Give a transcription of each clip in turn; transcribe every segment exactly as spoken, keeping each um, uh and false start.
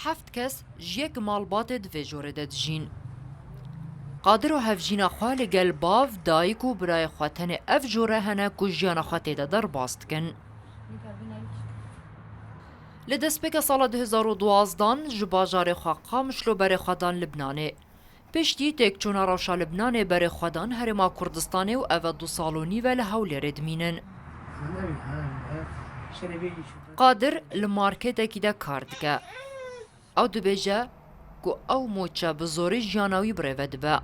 Heft kes ji yek malbatê di vê jorê de dijîn. Qadir û hevjîna xwe li gel bav, dayik û birayê xwe tenê ev jore hene ku jiyana xwe tê de derbas dikin. Li destpêka sala du hezar û duwazdeh ji bajarê xwe Qamişlo berê xwe dan Libnanê. Piştî têkçûna rewşa Libnanê berê xwe dan Herêma Kurdistanê û ev e du sal û nîv e li Hewlêrê dimînin. Qadir li marketekî de kar dike. Ew dibêje ku ew moçe bi zorê jiyana wî birêve dibe.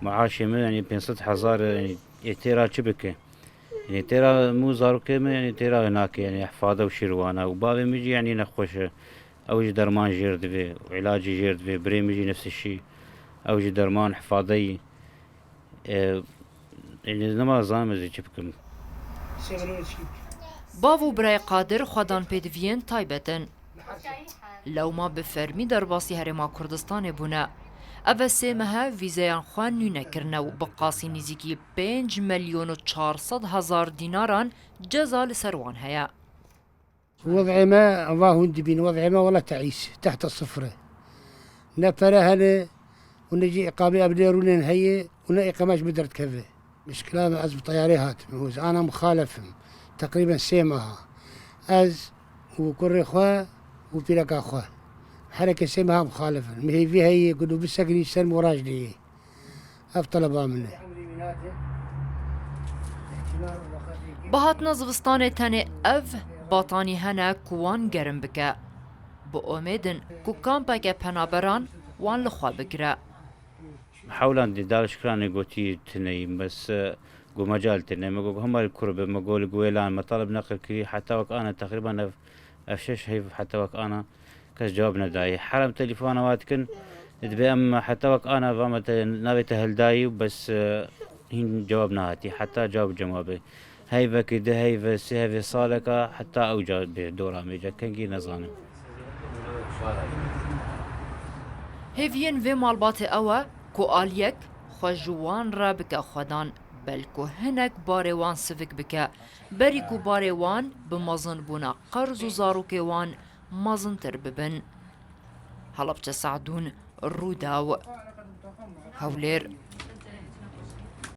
Maaşê min, yanî, pênc sed hezar, yanî, ê têra çi bike? Yanî, têra min û zarokê min, yanî, têra nake, yanî, hifade û şîrwana. Û bavê min jî, yanî, nexweş e. Ew jî derman jêr divê, û îlacî jêr divê. Birê min jî nefsişî, ew jî derman, hifadeyî. E, yanî, nema zanim ez ê çi bikim. Bav û birayê Qadir xwedan pêdiviyên taybet in. Lewma bi fermî derbasî Herêma Kurdistanê bûne. Ev e sê mehe vîzeyan xwe nû nekirine û bi qasî nîzîkî pênc milyon û çar sed hezar dînaran ceza li ser wan heye. Wez'ê me va hûn dibîn, wez'ê me wela teîs, tehta sifir e. Ne pere hene û ne jî îqamê ev lê rûnên heye û ne îqame ji min derdikeve. Mişkila me, ez bi teyarê hatim û ez ana mixalef im. Teqrîben sê meha. Ez û kurê xwe û pîreka xwe. Hereke sê meha mixalef in. Min hêvî heye ku nû bisekinî ser moraj dê. Ev teleba min e. Bi hatina zivistanê tenê ev batanî hene ku wan germ bike. Bi omêd in ku kampeke penaberan wan li xwe bigire. Hewlan dî dar şikranê gotî tune yî, bes, e, got mecal tune. Me got hema li kur be, me got li Guêlan, me talib neqil kirî, heta wek ana teqrîban ev, ev şeş heyv heta wek ana kes cewab nedayî. Her em telefona wa dikin, dibê em heta wek ana va me te, navê te hildayî û bes, e, hîn cewab nehatî. Heta cewab cema be. Heyvekê, du heyve, sê heyve saleka, heta ew ca bê dora me, ca kengî nezanim. Hêviyên vê malbatê ew e ku aliyek xwe ji wan re bike xwedan, belku hinek barê wan sivik bike, berî ku barê wan bi mezinbûna qerz û zarokê wan mezintir bibin. Helebçe Sadûn, Rûdaw, Hewlêr.